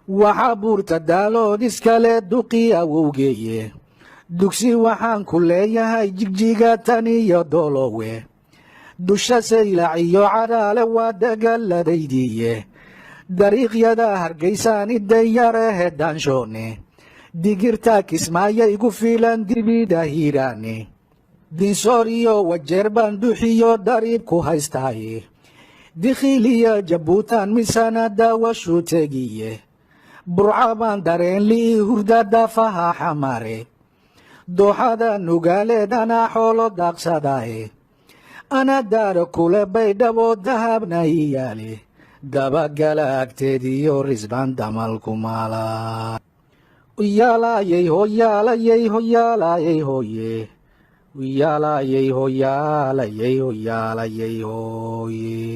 Waxaa buurta Daalood iskale duqii awowgeeye. Dugsi waxaan ku leeyahay Jigjiga tan iyo Doolowe, dusha Saylac iyo Cadaale waa dagaladaydiiye. Dariiqyada Hargeysaan idayarehe daanshoone, digirta Kismaayo igu filan, dibida Hiiraane, Dinsoor iyo Wajeer baan duxiyo dariib ku haystaaye. Dikhiiliya Jabuutaan misana daawashuu tegiye, Burca baan dareenlii hurda daafaha Xamare, dooxada Nugaaleed anaa xoolo daaqsadaaye, ana daara kule Baydhabo dahabna iyaale, dabagala agteediyo risbaan damalku maala. Yaalayay hoyaalayay hoyaalayay hoye, yaalayay hoyaalayay hoyaalayay hoye.